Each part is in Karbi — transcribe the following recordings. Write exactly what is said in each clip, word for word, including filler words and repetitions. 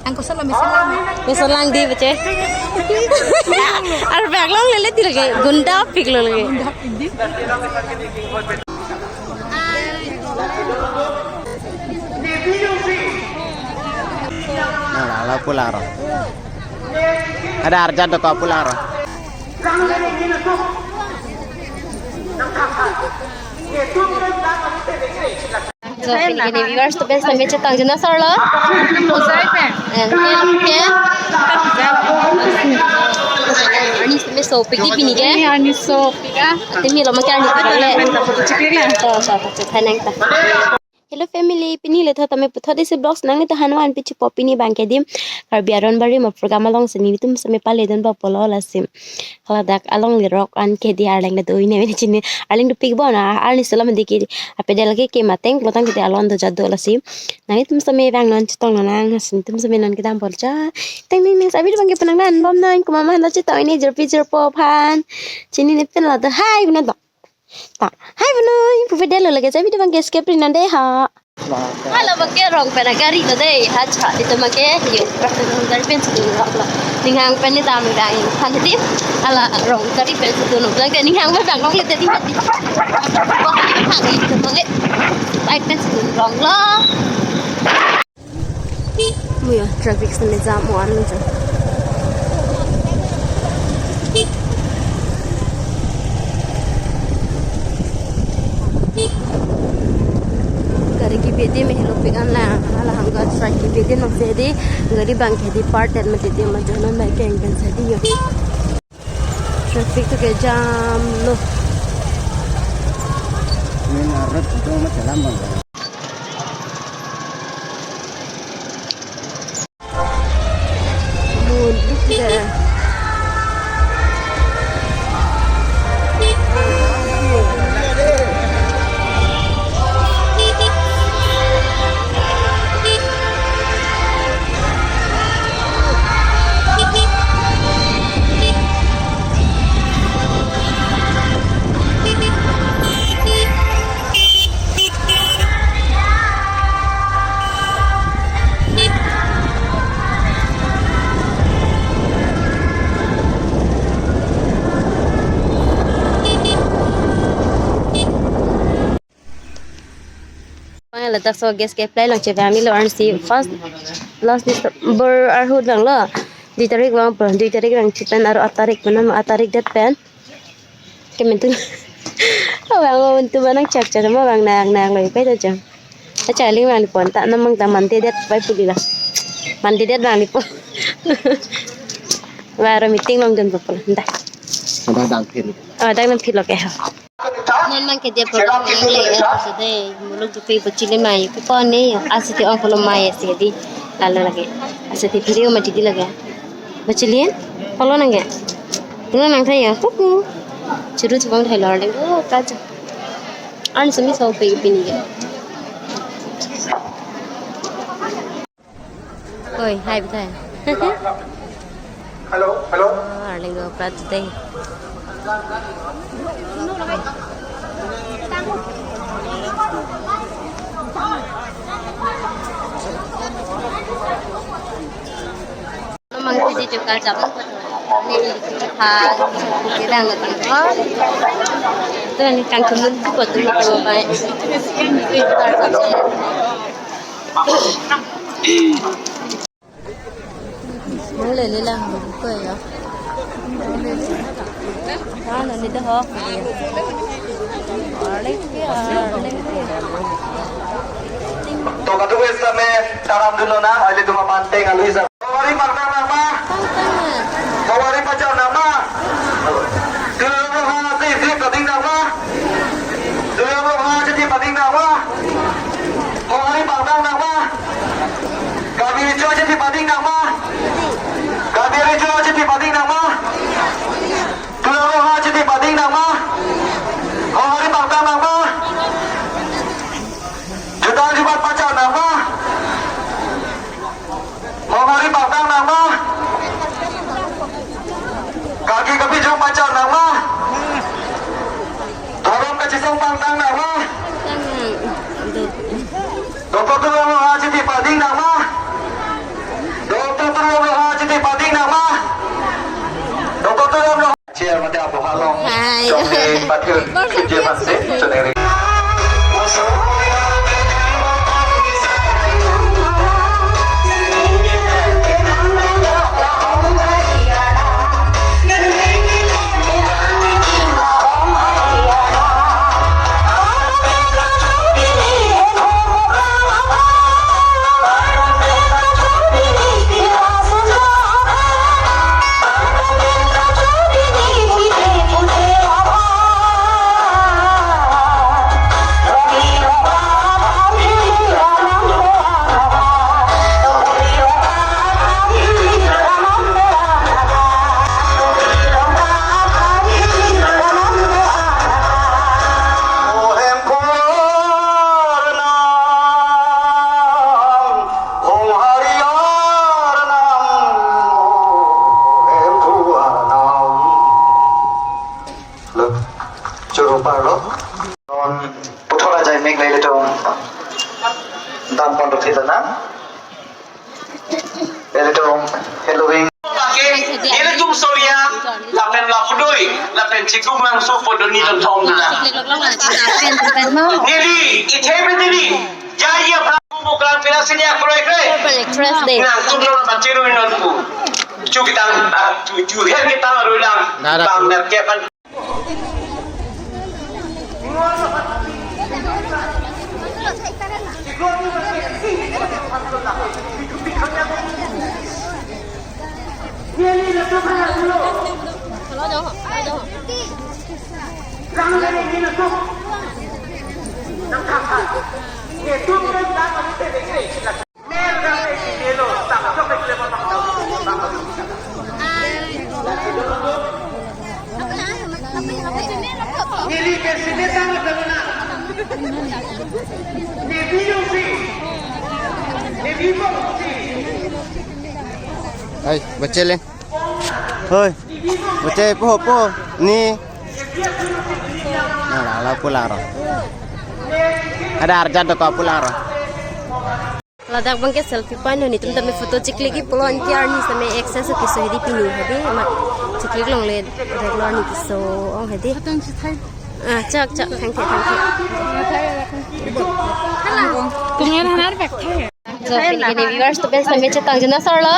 Ang koson lo meso lang. Meso lang di bache. Ar bag long lele ti lagi. Gunda pik lo lagi. Nang la, la pulang ro. Ada arjan to ko pulang ro. So, pini ke viewers to best na meche tang jena sar lo. Mosai pen. And then, okay. Arni seme sopik di pini ke. Arni sopik ah. Ate me lo ma ke arni pik le. Pen ta photo chiklik na. To, to, to, to, thank you. Hello family, pini le tha tame puthot isi vlogs nangli ta hanwan pichi po pini bang ke dim. Karbi Aron Bari ma program along si nelitum seme pale don ba polo lasi. Ladak along lirok an ke di arleng do ne mene chini. Arleng dopik bon a, arni selam di ke di. Apedal ke ke mateng plotang ke di alon do jado lasi. Nanglitum seme bang non chetong non nang, nelitum seme non kedam bolcha. Teng ning ning sabi bang ke penang dan bom non, kuma man lo chetong ne jirpi jirpo aphan. Chini ne pen lo do. Hai, bina do. Ta, hai bano, pupe delo lagi, jadi bang ke skip ri nande ha. Hala bang ke rong pen gari lo dei, ha cha, ito bang ke, yo, rong gari pen sudun rong lo. Ninghang pen ni tam dang, han di, hala rong gari pen sudun rong, bang ke ninghang pen bang rong le tadi mati. Bang ke, bang ke, bike pen sudun rong lo. Muya traffic sene jam mo an muja. Gari kebede me helo pik an la, hala hangga strike kebede nang sedi, gari bang kedi part at mati dia majono mai keng ben sedi yo. Traffic to ke jam lo. Main road itu macam lama. Mulut deh. Ladak so gas ke apply lang chevang ni lo arnisi first last ni bor arhut lang lo. Dui tarik vang po, dui tarik vang chipen aro a tarik pen, a tarik det pen. Kementu. Awang o mentu manang chak chak ma vang nang nang lo pai ta jam. Acha ling vang pon ta namang ta mante det pai puli la. Mante det vang po. Varo meeting long jon po la. Nda. Ada dang phil. Oh, dang phil lo ke ha. Non bang ke dia program yang le ya sudah muluk dupe bocili mai. Ko ne ya asiti ong polo mai asiti. Lalu lagi. Asiti video mati di lagi. Bocilin? Polo nang ke? Nang nang thaya. Kuku. Churu chubang thai lor ding. Oh, kaja. An sumi so pe pini ke. Oi, hai bithai. Hello, hello. Oh, arleng go prat today. Mang titi juga jam. Ni ha kita nggak tahu. Itu yang kang kemun itu buat dulu kalau baik. Nang lele lang ko ya. Ano ni dah ho. To katu wes kami taram dulu na, ali duma manteng alu isa. Mawari pangdang nang ma? Mawari pacham nang ma? Tulang roha si si pading nang ma? Tulang roha si si pading nang ma? Mawari pangdang nang ma? Kami cho si si pading nang ma? Kami cho si si pading nang ma? Tulang roha si si pading nang ma? Mawari pangdang nang ma? Jutang jubat pacham nang ma? Mawari pangdang nang ma? Kaki kepijong pacham nang ma? Dhorom kachisong pangdang nang ma? Doktor Tulang Ronghang si si pading nang ma? Tampon roti tanang. Ilitum Halloween. Lake, nelitum Solia, lapen lapu doi, lapen Chikung Langso podoni don thom dona. Neli, ithe pen neli, jaya pelaku buklang pila sini akroi kroi. Nangtum lo lapen chiru inon pu. Chu kitang, ah, chu, chu her kitang arulang. Bang nerkepan. Ai, bachele. Hoi. Bachele po po ni. Nah, la, la pulang ro. Ada arjan to ko pulang ro. Ladak abangke selfie point ho, netum tame photo chiklik-ik pulo anke arni same access keso hedi pini hedi amat chiklik longle regular ni keso ong hedi. Ah, chak, chak, thangthe, thangthe. Tung hanar bek the. So, pini ke viewers to best tame chetong jona sarlo.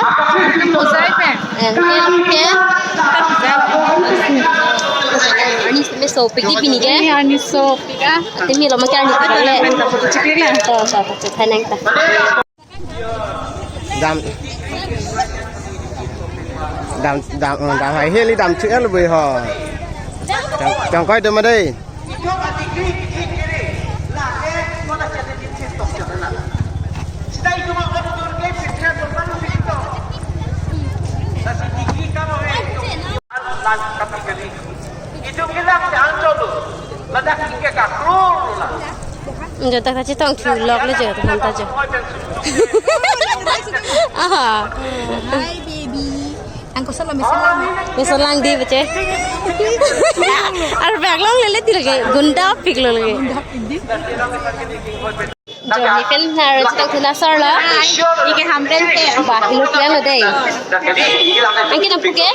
Ozai pen. And then, okay. Arni same sopik di pini ke. Arni sopik ah. Ate milo ma ke arni pini le. Chiklik lang. To, to, to, to, thanang ta. Dam. Dam, dam, dam hai heli dam chu el bui ho. Chang, chang koi dam dei. Ladak tinggi kaklur lah. Jo, ta kachetong thu lok le jo, ta ta jo. Aha. Hi, baby. Ang koson lo meso lang. Meso lang di bache. Ar bag long lele ti lagi. Gunda pik lo lagi. Gunda pik di. Jo, ne pen na ro chetong thu na sarlo. Ike ham pen te. Ba, hilo kian lo dei. Anke nangpu ke?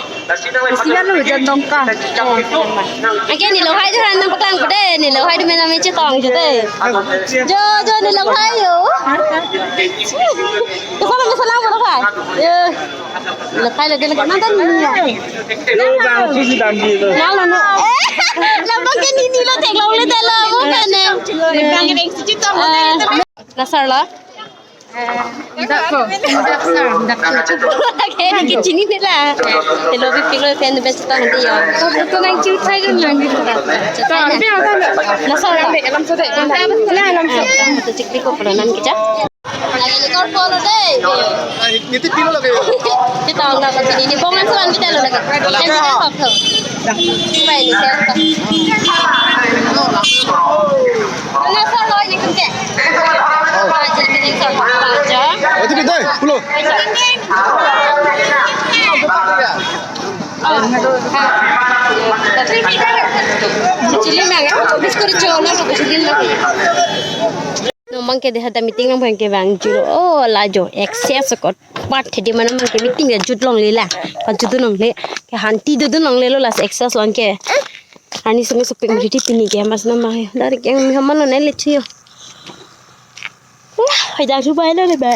Sian lo jan dongka. Anke neli lo hai do han nangpaklang pu dei. Neli lo hai do mena me chetong jo dei. Jo, jo, neli lo hai jo. Ko salam, salam lo hai. Yo. Lo hai lo dei lo nang tani. Yo, bang, khusi dam di lo. Na lo no. Eh, labang ke neli lo theklong le dei lo mo kane. Bang ke bang si chetong lo dei. Na sarlo. Dak ko, dak sar, dak ko. Lake ni kecini ni la. Telo bi pilo pen best tang di yo. To to nang chu thai dun lang di. To api ada na. Na sarlo. Alam so de. Na alam so. To chiklik ko pura nan kicha. Lagi ni kor polo dei. Niti pilo lagi. Kita ang dapat ini di bongan selan kita lo lagi. Kan kita apa? Baik ni saya. Na sarlo ini kungke. Ito kita, pulo. Chili mang, biskut cholo, chili mang. Non abangke dei hadak meeting nang abangke vangjulo. Oh, la jo, excess kot. Pat hedi mana abangke meeting ya jut longle la. Pat jut longle. Ke hanti do longle lo la excess lo anke. Arni same sopik mari di pini ke mas nama he. Dari ke ang mi haman lo nai le chiyo. Wah, hai dah subai lo le ba.